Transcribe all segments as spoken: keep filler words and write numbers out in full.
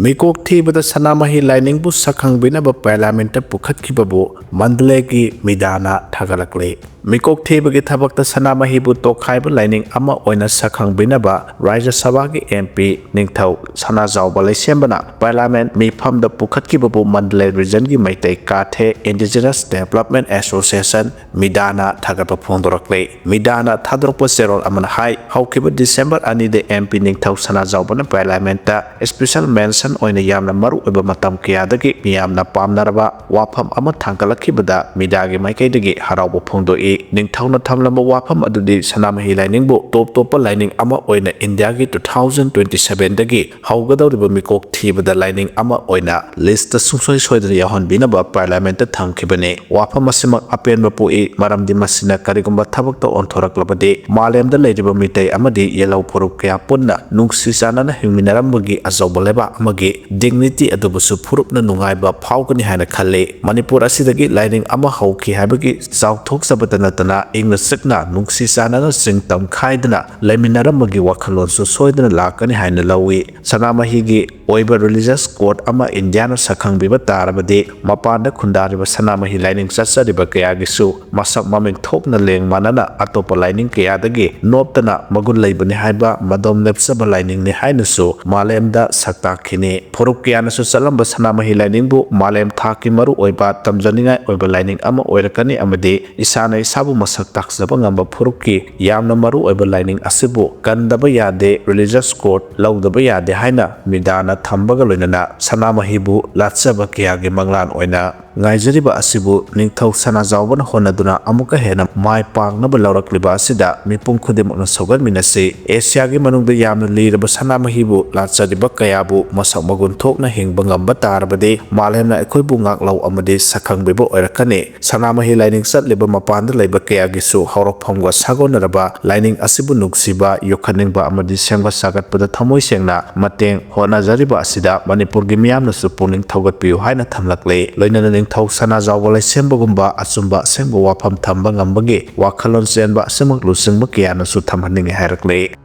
ꯃꯤꯀꯣꯛ ꯊꯤꯕꯗ ꯁꯅꯥꯃꯍꯤ ꯂꯥꯏꯅꯤꯡꯕꯨ ꯁꯛꯈꯪꯕꯤꯅꯕ ꯄꯥꯔꯂꯤꯌꯥꯃꯦꯟꯠꯇ ꯄꯨꯈꯠꯈꯤꯕꯕꯨ ꯃꯟꯗꯂꯦꯒꯤ ꯃꯤꯗꯥꯅ ꯊꯥꯒꯠꯂꯛꯂꯤ꯫ ꯃꯤꯀꯣꯛ ꯊꯤꯕꯒꯤ ꯊꯕꯛꯇ ꯁꯅꯥꯃꯍꯤꯕꯨ ꯇꯣꯈꯥꯏꯕ ꯂꯥꯏꯅꯤꯡ ꯑꯃ ꯑꯣꯏꯅ ꯁꯛꯈꯪꯕꯤꯅꯕ ꯔꯥꯖ꯭ꯌ ꯁꯚꯥꯒꯤ ꯑꯦꯝ ꯄꯤ ꯅꯤꯡꯊꯧ ꯁꯅꯥꯖꯥꯎꯕ ꯂꯩꯁꯦꯝꯕꯅ parliament ꯃꯤꯐꯝꯗ ꯄꯨꯈꯠꯈꯤꯕꯕꯨ Mandalay ꯔꯤꯖꯟꯒꯤ Meitei ꯀꯥꯊꯦ indigenous development association, ꯃꯤꯗꯥꯅ ꯊꯥꯒꯠꯄ ꯐꯣꯡꯗꯣꯔꯛꯂꯤ꯫ ꯃꯤꯗꯥꯅ ꯊꯥꯗꯣꯔꯛꯄ ꯆꯦꯔꯣꯜ ꯑꯃꯅ ꯍꯥꯏ, ꯍꯧꯈꯤꯕ ꯗꯤꯁꯦꯝꯕꯔ ꯑꯅꯤꯗ ꯑꯦꯝ ꯄꯤ ꯅꯤꯡꯊꯧ ꯁꯅꯥꯖꯥꯎꯕꯅ ꯄꯥꯔꯂꯤꯌꯥꯃꯦꯟꯠꯇ ꯏꯁꯄꯤꯁꯦꯜ ꯃꯦꯟꯁꯟ ꯑꯣꯏꯅ ꯌꯥꯝꯅ ꯃꯔꯨ ꯑꯣꯏꯕ ꯃꯇꯝ ꯀꯌꯥꯗꯒꯤ ꯃꯤꯌꯥꯝꯅ ꯄꯥꯝꯅꯔꯕ ꯋꯥꯐꯝ ꯑꯃ ꯊꯥꯡꯒꯠꯂꯛꯈꯤꯕꯗ ꯃꯤꯗꯥꯒꯤ ꯃꯥꯏꯀꯩꯗꯒꯤ ꯍꯔꯥꯎꯕ ꯐꯣꯡꯗꯣꯛꯏ꯫ ꯅꯤꯡꯊꯧꯅ ꯊꯝꯂꯝꯕ ꯋꯥꯐꯝ ꯑꯗꯨꯗꯤ ꯁꯅꯥꯃꯍꯤ ꯂꯥꯏꯅꯤꯡꯕꯨ ꯇꯣꯞ ꯇꯣꯞꯄ ꯂꯥꯏꯅꯤꯡ ꯑꯃ ꯑꯣꯏꯅ ꯏꯟꯗꯤꯌꯥꯒꯤ two thousand twenty sevenꯗꯒꯤ ꯍꯧꯒꯗꯧꯔꯤꯕ ꯃꯤꯀꯣꯛ ꯊꯤꯕꯗ ꯂꯥꯏꯅꯤꯡ ꯑꯃ ꯑꯣꯏꯅ ꯂꯤꯁ꯭ꯠꯇ ꯁꯨꯡꯁꯣꯏ ꯁꯣꯏꯗꯅ ꯌꯥꯎꯍꯟꯕꯤꯅꯕ ꯄꯥꯔꯂꯤꯌꯥꯃꯦꯟꯠꯇ ꯊꯝꯈꯤꯕꯅꯤ꯫ ꯋꯥꯐꯝ ꯑꯁꯤꯃꯛ ꯑꯄꯦꯟꯕ ꯄꯣꯛꯏ, ꯃꯔꯝꯗꯤ ꯃꯁꯤꯅ ꯀꯔꯤꯒꯨꯝꯕ ꯊꯕꯛꯇ ꯑꯣꯟꯊꯣꯔꯛꯂꯕꯗꯤ ꯃꯥꯂꯦꯝꯗ ꯂꯩꯔꯤꯕ ꯃꯤꯇꯩ ꯑꯃꯗꯤ ꯌꯦꯜꯍꯧ ꯐꯨꯔꯨꯞ ꯀꯌꯥ ꯄꯨꯟꯅ ꯅꯨꯡꯁꯤ ꯆꯥꯟꯅꯅ ꯍꯤꯡꯃꯤꯟꯅꯔꯝꯕꯒꯤ ꯑꯆꯧꯕ ꯂꯩꯕꯥꯛ ꯑꯃꯒꯤ ꯗꯤꯒꯅꯤꯇꯤ ꯑꯗꯨꯕꯨꯁꯨ ꯐꯨꯔꯨꯞꯅ ꯅꯨꯡꯉꯥꯏꯕ ꯐꯥꯎꯒꯅꯤ ꯍꯥꯏꯅ ꯈꯜꯂꯤ꯫ ꯃꯅꯤꯄꯨꯔ ꯑꯁꯤꯗꯒꯤ ꯂꯥꯏꯅꯤꯡ ꯑꯃ ꯍꯧꯈꯤ ꯍꯥꯏꯕꯒꯤ ꯆꯥꯎꯊꯣꯛꯆꯕꯇ ꯅꯠꯇꯅ ꯏꯪꯅ ꯆꯤꯛꯅ ꯅꯨꯡꯁꯤ ꯆꯥꯟꯅꯅ ꯆꯤꯡ ꯇꯝ ꯈꯥꯏꯗꯅ ꯂꯩꯃꯤꯟꯅꯔꯝꯕꯒꯤ ꯋꯥꯈꯜꯂꯣꯟꯁꯨ ꯁꯣꯏꯗꯅ ꯂꯥꯛꯀꯅꯤ ꯍꯥꯏꯅ ꯂꯧꯏ꯫ ꯁꯅꯥꯃꯍꯤꯒꯤ ꯑꯣꯏꯕ ꯔꯤꯂꯤꯖꯁ ꯀꯣꯗ ꯑꯃ ꯏꯟꯗꯤꯌꯥꯅ ꯁꯛꯈꯪꯕꯤꯕ ꯇꯥꯔꯕꯗꯤ ꯃꯄꯥꯟꯗ ꯈꯨꯟꯗꯥꯔꯤꯕ ꯁꯅꯥꯃꯍꯤ ꯂꯥꯏꯅꯤꯡ ꯆꯠꯆꯔꯤꯕ ꯀꯌꯥꯒꯤꯁꯨ ꯃꯁꯛ ꯃꯃꯤꯡ ꯊꯣꯛꯅ ꯂꯦꯡ ꯃꯥꯟꯅꯅ ꯑꯇꯣꯞꯄ ꯂꯥꯏꯅꯤꯡ ꯀꯌꯥꯗꯒꯤ ꯅꯣꯞꯇꯅ ꯃꯒꯨꯟ ꯂꯩꯕꯅꯤ ꯍꯥꯏꯕ ꯃꯗꯣꯝ ꯂꯦꯞꯆꯕ ꯂꯥꯏꯅꯤꯡꯅꯤ ꯍꯥꯏꯅꯁꯨ ꯃꯥꯂꯦꯝꯗ ꯁꯛ ꯇꯥꯛꯈꯤꯅꯤ꯫ ꯐꯨꯔꯨꯞ ꯀꯌꯥꯅꯁꯨ ꯆꯠꯂꯝꯕ ꯁꯅꯥꯃꯍꯤ ꯂꯥꯏꯅꯤꯡꯕꯨ ꯃꯥꯂꯦꯝ ꯊꯥꯛꯀꯤ ꯃꯔꯨ ꯑꯣꯏꯕ ꯇꯝꯖꯅꯤꯡꯉꯥꯏ ꯑꯣꯏꯕ ꯂꯥꯏꯅꯤꯡ ꯑꯃ ꯑꯣꯏꯔꯛꯀꯅꯤ ꯑꯃꯗꯤ ꯏꯁꯥꯅ ꯏꯁꯥꯕꯨ ꯃꯁꯛ ꯇꯥꯛꯆꯕ ꯉꯝꯕ ꯐꯨꯔꯨꯞꯀꯤ ꯌꯥꯝꯅ ꯃꯔꯨ ꯑꯣꯏꯕ ꯂꯥꯏꯅꯤꯡ ꯑꯁꯤꯕꯨ ꯀꯟꯗꯕ ꯌꯥꯗꯦ, ꯔꯤꯂꯤꯖꯁ ꯀꯣꯗ ꯂꯧꯗꯕ ꯌꯥꯗꯦ ꯍꯥꯏꯅ ꯃꯤꯗꯥꯅ ꯊꯝꯕꯒ ꯂꯣꯏꯅꯅ ꯁꯅꯥꯃꯍꯤꯕꯨ ꯂꯥꯠꯆꯕ ꯀꯌꯥꯒꯤ ꯃꯪꯂꯥꯟ ꯑꯣꯏꯅ ꯉꯥꯏꯖꯔꯤꯕ ꯑꯁꯤꯕꯨ ꯅꯤꯡꯊꯧ ꯁꯅꯥꯖꯥꯎꯕꯅ ꯍꯣꯠꯅꯗꯨꯅ ꯑꯃꯨꯛꯀ ꯍꯦꯟꯅ ꯃꯥꯏ ꯄꯥꯛꯅꯕ ꯂꯧꯔꯛꯂꯤꯕ ꯑꯁꯤꯗ ꯃꯤꯄꯨꯝ ꯈꯨꯗꯤꯡꯃꯛꯅ ꯁꯧꯒꯠꯃꯤꯟꯅꯁꯤ꯫ ꯑꯦꯁꯤꯌꯥꯒꯤ ꯃꯅꯨꯡꯗ ꯌꯥꯝꯅ ꯂꯤꯔꯕ ꯁꯅꯥꯃꯍꯤꯕꯨ ꯂꯥꯠꯆꯔꯤꯕ ꯀꯌꯥꯕꯨ ꯃꯁꯛ ꯃꯒꯨꯟ ꯊꯣꯛꯅ ꯍꯤꯡꯕ ꯉꯝꯕ ꯇꯥꯔꯕꯗꯤ ꯃꯥꯂꯦꯝꯅ ꯑꯩꯈꯣꯏꯕꯨ ꯉꯥꯛꯂꯧ ꯑꯃꯗꯤ ꯁꯛꯈꯪꯕꯤꯕ ꯑꯣꯏꯔꯛꯀꯅꯤ꯫ ꯁꯅꯥꯃꯍꯤ ꯂꯥꯏꯅꯤꯡ ꯆꯠꯂꯤꯕ ꯃꯄꯥꯟꯗ ꯂꯩꯕ ꯀꯌꯥꯒꯤꯁꯨ ꯍꯧꯔꯛꯐꯝꯒ ꯁꯥꯒꯣꯟꯅꯔꯕ ꯂꯥꯏꯅꯤꯡ ꯑꯁꯤꯕꯨ ꯅꯨꯡꯁꯤꯕ, ꯌꯣꯛꯈꯠꯅꯤꯡꯕ ꯑꯃꯗꯤ ꯁꯦꯝꯒꯠ ꯁꯥꯒꯠꯄꯗ ꯊꯃꯣꯏ ꯁꯦꯡꯅ ꯃꯇꯦꯡ ꯍꯣꯠꯅꯖꯔꯤꯕ ꯑꯁꯤꯗ ꯃꯅꯤꯄꯨꯔꯒꯤ ꯃꯤꯌꯥꯝꯅꯁꯨ ꯄꯨꯛꯅꯤꯡ ꯊꯧꯒꯠꯄꯤꯌꯨ ꯍꯥꯏꯅ ꯊꯝꯂꯛꯂꯤ꯫ ꯂꯣꯏꯅꯅ ꯅꯤꯡꯊꯧ ꯁꯅꯥꯖꯥꯎꯕ ꯂꯩꯁꯦꯝꯕꯒꯨꯝꯕ ꯑꯆꯨꯝꯕ ꯑꯁꯦꯡꯕ ꯋꯥꯐꯝ ꯊꯝꯕ ꯉꯝꯕꯒꯤ ꯋꯥꯈꯜꯂꯣꯟ ꯆꯦꯟꯕ ꯑꯁꯤꯃꯛ ꯂꯨꯆꯤꯡꯕ ꯀꯌꯥꯅꯁꯨ ꯊꯝꯍꯟꯅꯤꯡꯏ ꯍꯥꯏꯔꯛꯂꯤ꯫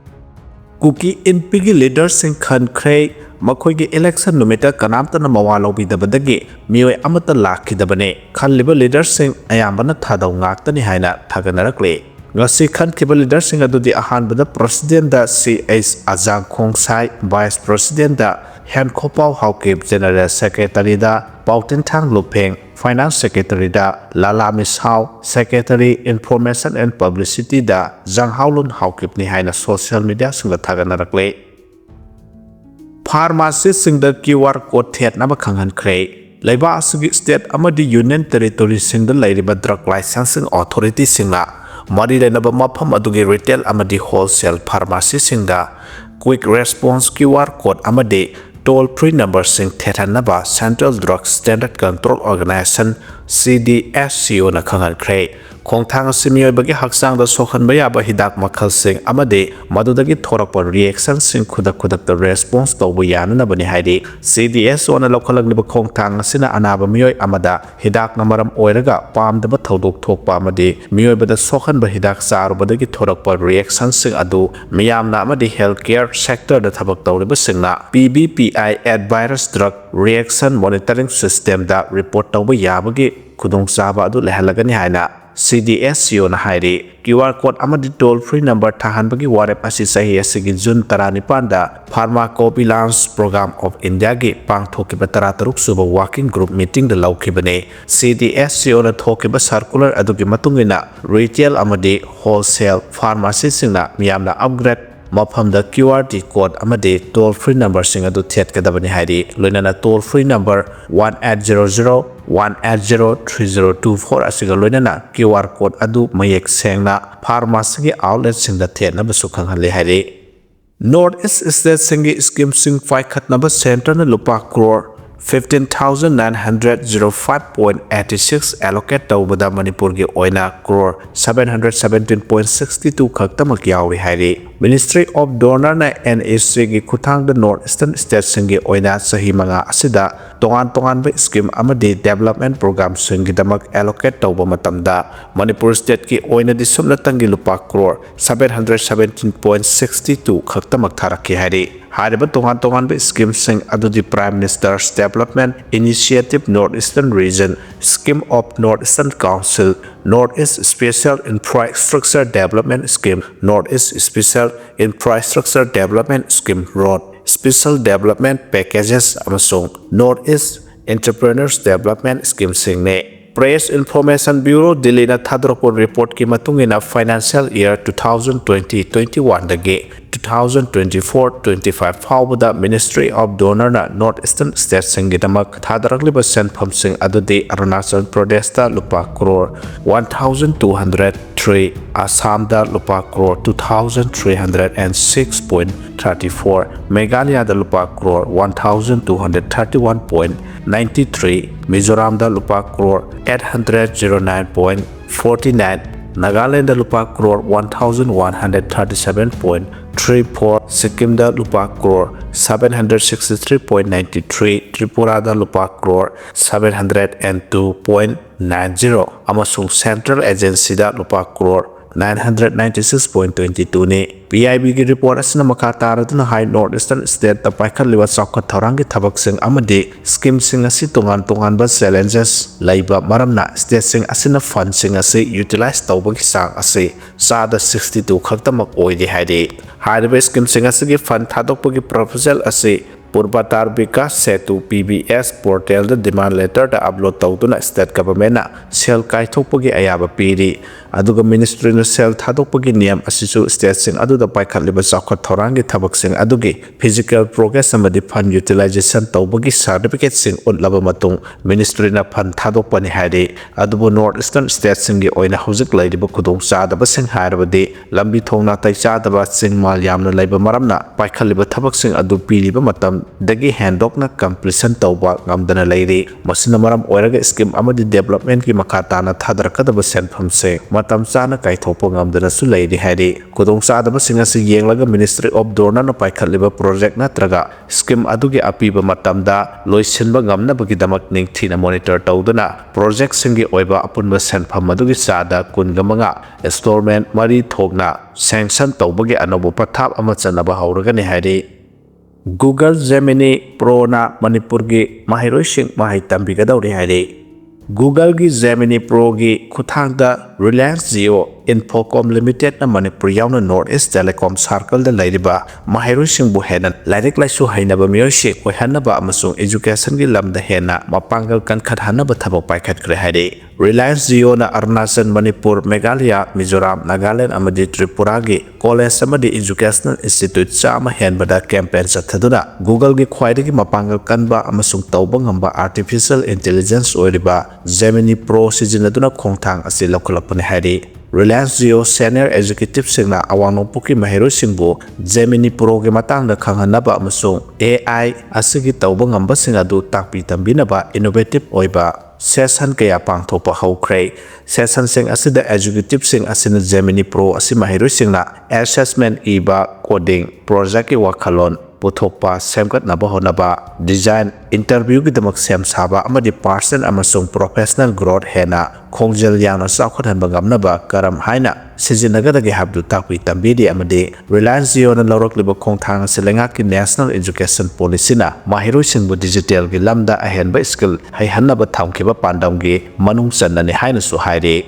ꯀꯨꯀꯤ ꯏꯟꯄꯤꯒꯤ ꯂꯤꯗꯔꯁꯤꯡ ꯈꯟꯈ꯭ꯔꯦ꯫ ꯃꯈꯣꯏꯒꯤ election ꯅꯨꯃꯤꯠꯇ ꯀꯅꯥꯝꯇꯅ ꯃꯋꯥ ꯂꯧꯕꯤꯗꯕꯗꯒꯤ ꯃꯤꯑꯣꯏ ꯑꯃꯠꯇ ꯂꯥꯛꯈꯤꯗꯕꯅꯤ꯫ ꯈꯜꯂꯤꯕ leaderꯁꯤꯡ ꯑꯌꯥꯝꯕꯅ ꯊꯥꯗꯧ ꯉꯥꯛꯇꯅꯤ ꯍꯥꯏꯅ ꯊꯥꯒꯠꯅꯔꯛꯂꯤ꯫ ꯉꯁꯤ ꯈꯟꯈꯤꯕ leaderꯁꯤꯡ ꯑꯗꯨꯗꯤ ꯑꯍꯥꯟꯕꯗ presidentꯗ C H Ajang Khongsai, vice presidentꯗ ꯍꯦꯟꯈꯣꯄꯥꯎ ꯍꯥꯎꯀꯤꯞ, general secretaryꯗ ꯄꯥꯎꯇꯤꯟꯊꯥꯡ ꯂꯨꯞꯐꯦꯡ, finance secretaryꯗ Lala Misao, secretary information and publicityꯗ ꯖꯪꯍꯥꯎꯂꯨꯟ ꯍꯥꯎꯀꯤꯞꯅꯤ ꯍꯥꯏꯅ social mediaꯁꯤꯡꯗ ꯊꯥꯒꯠꯅꯔꯛꯂꯤ꯫ Pharmacyꯁꯤꯡꯗ QR code ꯊꯦꯠꯅꯕ ꯈꯪꯍꯟꯈ꯭ꯔꯦ꯫ ꯂꯩꯕꯥꯛ ꯑꯁꯤꯒꯤ state ꯑꯃꯗꯤ union territoryꯁꯤꯡꯗ ꯂꯩꯔꯤꯕ drug licensing authorityꯁꯤꯡꯅ ꯃꯔꯤ ꯂꯩꯅꯕ ꯃꯐꯝ ꯑꯗꯨꯒꯤ retail ꯑꯃꯗꯤ wholesale pharmacyꯁꯤꯡꯗ quick response QR code ꯑꯃꯗꯤ toll free numberꯁꯤꯡ ꯊꯦꯠꯍꯟꯅꯕ Central Drug Standard Control Organisation, CDSCOꯅ ꯈꯪꯍꯟꯈ꯭ꯔꯦ꯫ ꯈꯣꯡꯊꯥꯡ ꯑꯁꯤ ꯃꯤꯑꯣꯏꯕꯒꯤ ꯍꯛꯆꯥꯡꯗ ꯁꯣꯛꯍꯟꯕ ꯌꯥꯕ ꯍꯤꯗꯥꯛ ꯃꯈꯜꯁꯤꯡ ꯑꯃꯗꯤ ꯃꯗꯨꯗꯒꯤ ꯊꯣꯔꯛꯄ reactionꯁꯤꯡ ꯈꯨꯗꯛ ꯈꯨꯗꯛꯇ response ꯇꯧꯕ ꯌꯥꯅꯅꯕꯅꯤ ꯍꯥꯏꯔꯤ꯫ CDSCOꯅ ꯂꯧꯈꯠꯂꯛꯂꯤꯕ ꯈꯣꯡꯊꯥꯡ ꯑꯁꯤꯅ ꯑꯅꯥꯕ ꯃꯤꯑꯣꯏ ꯑꯃꯗ ꯍꯤꯗꯥꯛꯅ ꯃꯔꯝ ꯑꯣꯏꯔꯒ ꯄꯥꯝꯗꯕ ꯊꯧꯗꯣꯛ ꯊꯣꯛꯄ ꯑꯃꯗꯤ ꯃꯤꯑꯣꯏꯕꯗ ꯁꯣꯛꯍꯟꯕ ꯍꯤꯗꯥꯛ ꯆꯥꯔꯨꯕꯗꯒꯤ ꯊꯣꯔꯛꯄ reactionꯁꯤꯡ ꯑꯗꯨ ꯃꯤꯌꯥꯝꯅ ꯑꯃꯗꯤ healthcare sectorꯗ ꯊꯕꯛ ꯇꯧꯔꯤꯕꯁꯤꯡꯅ PVPI adverse drug reaction monitoring systemꯗ report ꯇꯧꯕ ꯌꯥꯕꯒꯤ ꯈꯨꯗꯣꯡꯆꯥꯕ ꯑꯗꯨ ꯂꯩꯍꯜꯂꯒꯅꯤ ꯍꯥꯏꯅ CDSCOꯅ ꯍꯥꯏꯔꯤ꯫ QR code ꯑꯃꯗꯤ toll free number ꯊꯥꯍꯟꯕꯒꯤ ꯋꯥꯔꯦꯞ ꯑꯁꯤ ꯆꯍꯤ ꯑꯁꯤꯒꯤ June ꯇꯔꯥꯅꯤꯄꯥꯟꯗ Pharmacovigilance Program of Indiaꯒꯤ ꯄꯥꯡꯊꯣꯛꯈꯤꯕ ꯇꯔꯥꯇꯔꯨꯛ ꯁꯨꯕ working group meetingꯗ ꯂꯧꯈꯤꯕꯅꯤ꯫ CDSCOꯅ ꯊꯣꯛꯈꯤꯕ circular ꯑꯗꯨꯒꯤ ꯃꯇꯨꯡ ꯏꯟꯅ retail ꯑꯃꯗꯤ wholesale pharmacyꯁꯤꯡꯅ ꯃꯤꯌꯥꯝꯅ upgrade ꯃꯐꯝꯗ QR code ꯑꯃꯗꯤ toll free numberꯁꯤꯡ ꯑꯗꯨ ꯊꯦꯠꯀꯗꯕꯅꯤ ꯍꯥꯏꯔꯤ꯫ ꯂꯣꯏꯅꯅ toll free number one eight zero zero, one eight zero three zero two four ꯑꯁꯤꯒ ꯂꯣꯏꯅꯅ QR code ꯑꯗꯨ ꯃꯌꯦꯛ ꯁꯦꯡꯅ pharmacyꯒꯤ outletꯁꯤꯡꯗ ꯊꯦꯠꯅꯕꯁꯨ ꯈꯪꯍꯜꯂꯤ ꯍꯥꯏꯔꯤ꯫ North East stateꯁꯤꯡꯒꯤ schemeꯁꯤꯡ ꯄꯥꯏꯈꯠꯅꯕ centreꯅ ꯂꯨꯄꯥ crore fifteen thousand nine hundred zero five point eighty six allocate ꯇꯧꯕꯗ ꯃꯅꯤꯄꯨꯔꯒꯤ ꯑꯣꯏꯅ crore seven hundred seventeen point sixty two ꯈꯛꯇꯃꯛ ꯌꯥꯎꯔꯤ ꯍꯥꯏꯔꯤ꯫ Ministry of DoNERꯅ NECꯒꯤ ꯈꯨꯠꯊꯥꯡꯗ North Eastern stateꯁꯤꯡꯒꯤ ꯑꯣꯏꯅ ꯆꯍꯤ ꯃꯉꯥ ꯑꯁꯤꯗ ꯇꯣꯉꯥꯟ ꯇꯣꯉꯥꯟꯕ scheme ꯑꯃꯗꯤ development programꯁꯤꯡꯒꯤꯗꯃꯛ allocate ꯇꯧꯕ ꯃꯇꯝꯗ ꯃꯅꯤꯄꯨꯔ stateꯀꯤ ꯑꯣꯏꯅꯗꯤ ꯁꯨꯞꯅꯇꯪꯒꯤ ꯂꯨꯄꯥ crore seven hundred seventeen point sixty two ꯈꯛꯇꯃꯛ ꯊꯥꯔꯛꯈꯤ ꯍꯥꯏꯔꯤ꯫ ꯍꯥꯏꯔꯤꯕ ꯇꯣꯉꯥꯟ ꯇꯣꯉꯥꯟꯕ ꯁ꯭ꯀꯤꯝꯁꯤꯡ ꯑꯗꯨꯗꯤ Prime Minister's Development Initiative North Eastern Region, Scheme of North Eastern Council, North East Special Infrastructure Development Scheme, North East Special Infrastructure Development Scheme, Road Special Development Packages ꯑꯃꯁꯨꯡ North East Entrepreneurs Development Scheme ꯁꯤꯡꯅꯤ꯫ Press Information Bureau, ꯗꯤꯜꯂꯤꯅ ꯊꯥꯗꯣꯔꯛꯄ ꯔꯤꯄꯣꯔꯠꯀꯤ ꯃꯇꯨꯡ ꯏꯟꯅ, financial year two thousand twenty twenty-one ꯗꯒꯤ two thousand twenty-four twenty-five ꯐꯥꯎꯕꯗ Ministry of DoNER ꯅ North Eastern State ꯁꯤꯡꯒꯤꯗꯃꯛ ꯊꯥꯗꯔꯛꯂꯤꯕ ꯁꯦꯟꯐꯝꯁꯤꯡ ꯑꯗꯨꯗꯤ ꯑꯔꯨꯅꯥꯆꯜ ꯄ꯭ꯔꯗꯦꯁꯇ ꯂꯨꯄꯥ crore one thousand two hundred three, ꯑꯁꯥꯝꯗ ꯂꯨꯄꯥ crore two thousand three hundred and six point thirty four, ꯃꯦꯘꯥꯂꯌꯥꯗ ꯂꯨꯄꯥ crore one thousand two hundred thirty one point ninety three, ꯃꯤꯖꯣꯔꯥꯝꯗ ꯂꯨꯄꯥ crore eight hundred zero nine point forty nine, Nagaland ꯂꯨꯄꯥ crore one thousand one hundred thirty seven point three four, ꯁꯤꯛꯀꯤꯝꯗ ꯂꯨꯄꯥ crore seven hundred sixty three point ninety three, ꯇ꯭ꯔꯤꯄꯨꯔꯥꯗ ꯂꯨꯄꯥ crore seven hundred and two point nine zero ꯑꯃꯁꯨꯡ central agency ꯗ ꯂꯨꯄꯥ crore nine hundred ninety six point twenty two ꯅꯤ꯫ P I B ꯒꯤ report ꯑꯁꯤꯅ ꯃꯈꯥ ꯇꯥꯔꯗꯨꯅ ꯍꯥꯏ, North Eastern State ꯇ ꯄꯥꯏꯈꯠꯂꯤꯕ ꯆꯥꯎꯈꯠ ꯊꯧꯔꯥꯡꯒꯤ ꯊꯕꯛꯁꯤꯡ ꯑꯃꯗꯤ ꯁ꯭ꯀꯤꯝꯁꯤꯡ ꯑꯁꯤ ꯇꯣꯉꯥꯟ ꯇꯣꯉꯥꯟꯕ challenges ꯂꯩꯕ ꯃꯔꯝꯅ, ꯁ꯭ꯇꯦꯠꯁꯤꯡ ꯑꯁꯤꯅ ꯐꯟꯁꯤꯡ ꯑꯁꯤ ꯌꯨꯇꯤꯂꯥꯏꯖ ꯇꯧꯕꯒꯤ ꯆꯥꯡ ꯑꯁꯤ ꯆꯥꯗ sixty two ꯈꯛꯇꯃꯛ ꯑꯣꯏꯔꯤ ꯍꯥꯏꯔꯤ꯫ ꯍꯥꯏꯔꯤꯕ ꯁ꯭ꯀꯤꯝꯁꯤꯡ ꯑꯁꯤꯒꯤ ꯐꯟ ꯊꯥꯗꯣꯛꯄꯒꯤ ꯄ꯭ꯔꯣꯄꯣꯖꯦꯜ ꯑꯁꯤ ꯄꯨꯔꯕꯇꯥꯔ ꯕꯤꯀꯥꯁ ꯁꯦꯇꯨ, ꯄꯤ ꯕꯤ ꯑꯦꯁ, ꯄꯣꯔꯇꯦꯜꯗ ꯗꯤꯃꯥꯟ ꯂꯦꯇꯔꯗ ꯑꯞꯂꯣꯗ ꯇꯧꯗꯨꯅ ꯁ꯭ꯇꯦꯠ ꯒꯚꯔꯟꯃꯦꯟꯠꯅ ꯁꯦꯜ ꯀꯥꯏꯊꯣꯛꯄꯒꯤ ꯑꯌꯥꯕ ꯄꯤꯔꯤ꯫ ꯑꯗꯨꯒ ꯃꯤꯅꯤꯁꯇ꯭ꯔꯤꯅ ꯁꯦꯜ ꯊꯥꯗꯣꯛꯄꯒꯤ ꯅꯤꯌꯝ ꯑꯁꯤꯁꯨ ꯁ꯭ꯇꯦꯠꯁꯤꯡ ꯑꯗꯨꯗ ꯄꯥꯏꯈꯠꯂꯤꯕ ꯆꯥꯎꯈꯠ ꯊꯧꯔꯥꯡꯒꯤ ꯊꯕꯛꯁꯤꯡ ꯑꯗꯨꯒꯤ ꯐꯤꯖꯤꯀꯦꯜ ꯄ꯭ꯔꯣꯒ꯭ꯔꯦꯁ ꯑꯃꯗꯤ ꯐꯟ ꯌꯨꯇꯤꯂꯥꯏꯖꯦꯁꯟ ꯇꯧꯕꯒꯤ ꯁꯥꯔꯇꯤꯐꯤꯀꯦꯠꯁꯤꯡ ꯎꯠꯂꯕ ꯃꯇꯨꯡ, ꯃꯤꯅꯤꯁꯇ꯭ꯔꯤꯅ ꯐꯟ ꯊꯥꯗꯣꯛꯄꯅꯤ ꯍꯥꯏꯔꯤ꯫ ꯑꯗꯨꯕꯨ North Eastern ꯁ꯭ꯇꯦꯠꯁꯤꯡꯒꯤ ꯑꯣꯏꯅ ꯍꯧꯖꯤꯛ ꯂꯩꯔꯤꯕ ꯈꯨꯗꯣꯡꯆꯥꯗꯕꯁꯤꯡ ꯍꯥꯏꯔꯕꯗꯤ ꯂꯝꯕꯤ ꯊꯣꯡ ꯅꯥꯇꯩ ꯆꯥꯗꯕ, ꯆꯤꯡ ꯃꯥꯜ ꯌꯥꯝꯅ ꯂꯩꯕ ꯃꯔꯝꯅ ꯄꯥꯏꯈꯠꯂꯤꯕ ꯊꯕꯛꯁꯤꯡ ꯑꯗꯨ ꯄꯤꯔꯤꯕ ꯃꯇꯝꯗꯒꯤ ꯍꯦꯟꯗꯣꯛꯅ ꯀꯝꯄ꯭ꯂꯤꯁꯟ ꯇꯧꯕ ꯉꯝꯗꯅ ꯂꯩꯔꯤ꯫ ꯃꯁꯤꯅ ꯃꯔꯝ ꯑꯣꯏꯔꯒ ꯁ꯭ꯀꯤꯝ ꯑꯃꯗꯤ ꯗꯦꯕꯂꯞꯃꯦꯟꯠꯀꯤ ꯃꯈꯥ ꯇꯥꯅ ꯊꯥꯗꯔꯛꯀꯗꯕ ꯁꯦꯟꯐꯝꯁꯤꯡ ꯃꯇꯝ ꯆꯥꯅ ꯀꯥꯏꯊꯣꯛꯄ ꯉꯝꯗꯅꯁꯨ ꯂꯩꯔꯤ ꯍꯥꯏꯔꯤ꯫ ꯈꯨꯗꯣꯡꯆꯥꯗꯕꯁꯤꯡ ꯑꯁꯤ ꯌꯦꯡꯂꯒ Ministry of DoNER ꯅ ꯄꯥꯏꯈꯠꯂꯤꯕ ꯄ꯭ꯔꯣꯖꯦꯛ ꯅꯠꯇ꯭ꯔꯒ ꯁ꯭ꯀꯤꯝ ꯑꯗꯨꯒꯤ ꯑꯄꯤꯕ ꯃꯇꯝꯗ ꯂꯣꯏꯁꯤꯟꯕ ꯉꯝꯅꯕꯒꯤꯗꯃꯛ ꯅꯤꯡꯊꯤꯅ ꯃꯣꯅꯤꯇꯔ ꯇꯧꯗꯨꯅ ꯄ꯭ꯔꯣꯖꯦꯛꯁꯤꯡꯒꯤ ꯑꯣꯏꯕ ꯑꯄꯨꯟꯕ ꯁꯦꯟꯐꯝ ꯑꯗꯨꯒꯤ ꯆꯥꯗ ꯀꯨꯟꯒ ꯃꯉꯥ ꯏꯟꯁꯇꯣꯜꯃꯦꯟꯠ ꯃꯔꯤ ꯊꯣꯛꯅ ꯁꯦꯡꯁꯟ ꯇꯧꯕꯒꯤ ꯑꯅꯧꯕ ꯄꯊꯥꯞ ꯑꯃ ꯆꯠꯅꯕ ꯍꯧꯔꯒꯅꯤ ꯍꯥꯏꯔꯤ꯫ Google Gemini Proꯅ ꯃꯅꯤꯄꯨꯔꯒꯤ ꯃꯍꯩꯔꯣꯏꯁꯤꯡ ꯃꯍꯩ ꯇꯝꯕꯤꯒꯗꯧꯔꯤ ꯍꯥꯏꯔꯤ꯫ Googleꯒꯤ Gemini Proꯒꯤ ꯈꯨꯠꯊꯥꯡꯗ Reliance Jio Infocomm Limitedꯅ ꯃꯅꯤꯄꯨꯔ ꯌꯥꯎꯅ North East Telecom Circleꯗ ꯂꯩꯔꯤꯕ ꯃꯍꯩꯔꯣꯏꯁꯤꯡꯕꯨ ꯍꯦꯟꯅ ꯂꯥꯏꯔꯤꯛ ꯂꯥꯏꯁꯨ ꯍꯩꯅꯕ ꯃꯤꯑꯣꯏꯁꯤꯡ ꯑꯣꯏꯍꯟꯅꯕ ꯑꯃꯁꯨꯡ educationꯒꯤ ꯂꯝꯗ ꯍꯦꯟꯅ ꯃꯄꯥꯡꯒꯜ ꯀꯟꯈꯠꯍꯟꯅꯕ ꯊꯕꯛ ꯄꯥꯏꯈꯠꯈ꯭ꯔꯦ ꯍꯥꯏꯔꯤ꯫ Reliance Jioꯅ ꯑꯔꯨꯅꯥꯆꯜ, ꯃꯅꯤꯄꯨꯔ, ꯃꯦꯘꯥꯂꯌꯥ, ꯃꯤꯖꯣꯔꯥꯝ, ꯅꯥꯒꯥꯂꯦꯟ ꯑꯃꯗꯤ ꯇ꯭ꯔꯤꯄꯨꯔꯥꯒꯤ college ꯑꯃꯗꯤ educational institute ꯆꯥꯝꯃ ꯍꯦꯟꯕꯗ campaign ꯆꯠꯊꯗꯨꯅ Googleꯒꯤ ꯈ꯭ꯋꯥꯏꯗꯒꯤ ꯃꯄꯥꯡꯒꯜ ꯀꯟꯕ ꯑꯃꯁꯨꯡ ꯇꯧꯕ ꯉꯝꯕ artificial intelligence ꯑꯣꯏꯔꯤꯕ Gemini Pro ꯁꯤꯖꯤꯟꯅꯗꯨꯅ ꯈꯣꯡꯊꯥꯡ ꯑꯁꯤ ꯂꯧꯈꯠꯂꯛꯄꯅꯤ ꯍꯥꯏꯔꯤ꯫ Reliance Jio senior executiveꯁꯤꯡꯅ ꯑꯋꯥꯡ ꯅꯣꯡꯄꯣꯛꯀꯤ ꯃꯍꯩꯔꯣꯏꯁꯤꯡꯕꯨ Gemini Proꯒꯤ ꯃꯇꯥꯡꯗ ꯈꯪꯍꯟꯅꯕ ꯑꯃꯁꯨꯡ AI ꯑꯁꯤꯒꯤ ꯇꯧꯕ ꯉꯝꯕꯁꯤꯡ ꯑꯗꯨ ꯇꯥꯛꯄꯤ ꯇꯝꯕꯤꯅꯕ innovative ꯑꯣꯏꯕ session ꯀꯌꯥ ꯄꯥꯡꯊꯣꯛꯄ ꯍꯧꯈ꯭ꯔꯦ꯫ Sessionꯁꯤꯡ ꯑꯁꯤꯗ executiveꯁꯤꯡ ꯑꯁꯤꯅ Gemini Pro ꯑꯁꯤ ꯃꯍꯩꯔꯣꯏꯁꯤꯡꯅ assessment ꯏꯕ, coding, projectꯀꯤ ꯋꯥꯈꯜꯂꯣꯟ ꯄꯨꯊꯣꯛꯄ, ꯁꯦꯝꯒꯠꯅꯕ ꯍꯣꯠꯅꯕ, design, interviewꯒꯤꯗꯃꯛ ꯁꯦꯝ ꯁꯥꯕ ꯑꯃꯗꯤ personal ꯑꯃꯁꯨꯡ professional growth ꯍꯦꯟꯅ ꯈꯣꯡꯖꯦꯜ ꯌꯥꯡꯅ ꯆꯥꯎꯈꯠꯍꯟꯕ ꯉꯝꯅꯕ ꯀꯔꯝ ꯍꯥꯏꯅ ꯁꯤꯖꯤꯟꯅꯒꯗꯒꯦ ꯍꯥꯏꯕꯗꯨ ꯇꯥꯛꯄꯤ ꯇꯝꯕꯤꯔꯤ ꯑꯃꯗꯤ Reliance Jioꯅ ꯂꯧꯔꯛꯂꯤꯕ ꯈꯣꯡꯊꯥꯡ ꯑꯁꯤ ꯂꯩꯉꯥꯛꯀꯤ National Education Policyꯅ ꯃꯍꯩꯔꯣꯏꯁꯤꯡꯕꯨ digitalꯒꯤ ꯂꯝꯗ ꯑꯍꯦꯟꯕ skill ꯍꯩꯍꯟꯅꯕ ꯊꯝꯈꯤꯕ ꯄꯥꯟꯗꯝꯒꯤ ꯃꯅꯨꯡ ꯆꯟꯅꯅꯤ ꯍꯥꯏꯅꯁꯨ ꯍꯥꯏꯔꯤ꯫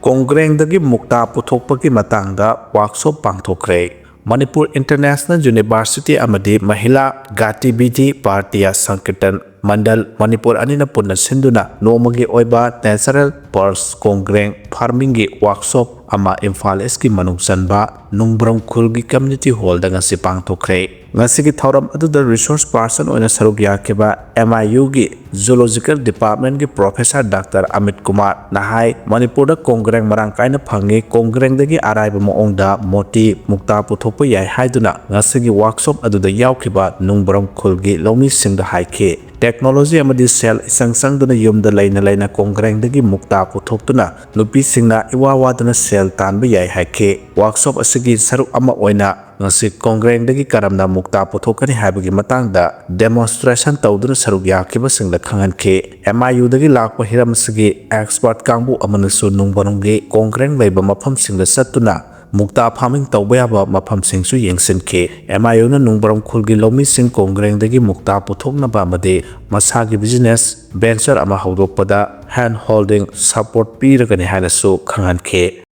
ꯀꯣꯡꯒ꯭ꯔꯦꯡꯗꯒꯤ ꯃꯨꯛꯇꯥ ꯄꯨꯊꯣꯛꯄꯒꯤ ꯃꯇꯥꯡꯗ workshop ꯄꯥꯡꯊꯣꯛꯈ꯭ꯔꯦ꯫ ꯃꯅꯤꯄꯨꯔ International University ꯑꯃꯗꯤ ꯃꯍꯤꯂꯥ ꯒꯥꯇꯤꯕꯤꯗꯤ ꯚꯥꯔꯇꯤꯌꯥ ꯁꯪꯀꯤꯔꯇꯟ ꯃꯟꯗꯜ ꯃꯅꯤꯄꯨꯔ ꯑꯅꯤꯅ ꯄꯨꯟꯅ ꯁꯤꯟꯗꯨꯅ ꯅꯣꯡꯃꯒꯤ ꯑꯣꯏꯕ natural pulse ꯀꯣꯡꯒ꯭ꯔꯦꯡ farmingꯒꯤ workshop ꯑꯃ ꯏꯝꯐꯥꯜ Eastꯀꯤ ꯃꯅꯨꯡ ꯆꯟꯕ ꯅꯨꯡꯕ꯭ꯔꯝ ꯈꯨꯜꯒꯤ community hallꯗ ꯉꯁꯤ ꯄꯥꯡꯊꯣꯛꯈ꯭ꯔꯦ꯫ ꯉꯁꯤꯒꯤ ꯊꯧꯔꯝ ꯑꯗꯨꯗ resource person ꯑꯣꯏꯅ ꯁꯔꯨꯛ ꯌꯥꯈꯤꯕ MIUꯒꯤ Zoological Departmentꯀꯤ professor Doctor ꯑꯃꯤꯠ ꯀꯨꯃꯥꯔꯅ ꯍꯥꯏ, ꯃꯅꯤꯄꯨꯔꯗ ꯀꯣꯡꯒ꯭ꯔꯦꯡ ꯃꯔꯥꯡ ꯀꯥꯏꯅ ꯐꯪꯉꯤ, ꯀꯣꯡꯒ꯭ꯔꯦꯡꯗꯒꯤ ꯑꯔꯥꯏꯕ ꯃꯑꯣꯡꯗ ꯃꯣꯇꯤ, ꯃꯨꯛꯇꯥ ꯄꯨꯊꯣꯛꯄ ꯌꯥꯏ ꯍꯥꯏꯗꯨꯅ ꯉꯁꯤꯒꯤ workshop ꯑꯗꯨꯗ ꯌꯥꯎꯈꯤꯕ ꯅꯨꯡꯕ꯭ꯔꯝ ꯈꯨꯜꯒꯤ ꯂꯧꯃꯤꯁꯤꯡꯗ ꯍꯥꯏꯈꯤ꯫ Technology ꯑꯃꯗꯤ ꯁꯦꯜ ꯏꯆꯪ ꯆꯪꯗꯅ ꯌꯨꯝꯗ ꯂꯩꯅ ꯂꯩꯅ ꯀꯣꯡꯒ꯭ꯔꯦꯡꯗꯒꯤ ꯃꯨꯛꯇꯥ ꯄꯨꯊꯣꯛꯇꯨꯅ ꯅꯨꯄꯤꯁꯤꯡꯅ ꯏꯋꯥ ꯋꯥꯗꯅ ꯁꯦꯜ ꯇꯥꯟꯕ ꯌꯥꯏ ꯍꯥꯏꯈꯤ꯫ Workshop ꯑꯁꯤꯒꯤ ꯁꯔꯨꯛ ꯑꯃ ꯑꯣꯏꯅ ꯉꯁꯤ ꯀꯣꯡꯒ꯭ꯔꯦꯡꯗꯒꯤ ꯀꯔꯝꯅ ꯃꯨꯛꯇꯥ ꯄꯨꯊꯣꯛꯀꯅꯤ ꯍꯥꯏꯕꯒꯤ ꯃꯇꯥꯡꯗ demonstration ꯇꯧꯗꯨꯅ ꯁꯔꯨꯛ ꯌꯥꯈꯤꯕꯁꯤꯡꯗ ꯈꯪꯍꯟꯈꯤ꯫ MIUꯗꯒꯤ ꯂꯥꯛꯄ ꯍꯤꯔꯝ ꯑꯁꯤꯒꯤ expert ꯀꯥꯡꯕꯨ ꯑꯃꯅꯁꯨ ꯅꯨꯡꯕ꯭ꯔꯝꯒꯤ ꯀꯣꯡꯒ꯭ꯔꯦꯡ ꯂꯩꯕ ꯃꯐꯝꯁꯤꯡꯗ ꯆꯠꯇꯨꯅ ꯃꯨꯛꯇꯥ farming ꯇꯧꯕ ꯌꯥꯕ ꯃꯐꯝꯁꯤꯡꯁꯨ ꯌꯦꯡꯁꯤꯟꯈꯤ꯫ ꯑꯦꯝ ꯑꯥꯏ ꯌꯨꯅ ꯅꯨꯡꯕ꯭ꯔꯝ ꯈꯨꯜꯒꯤ ꯂꯧꯃꯤꯁꯤꯡ ꯀꯣꯡꯒ꯭ꯔꯦꯡꯗꯒꯤ ꯃꯨꯛꯇꯥ ꯄꯨꯊꯣꯛꯅꯕ ꯑꯃꯗꯤ ꯃꯁꯥꯒꯤ business venture ꯑꯃ ꯍꯧꯗꯣꯛꯄꯗ hand holding support ꯄꯤꯔꯒꯅꯤ ꯍꯥꯏꯅꯁꯨ ꯈꯪꯍꯟꯈꯤ꯫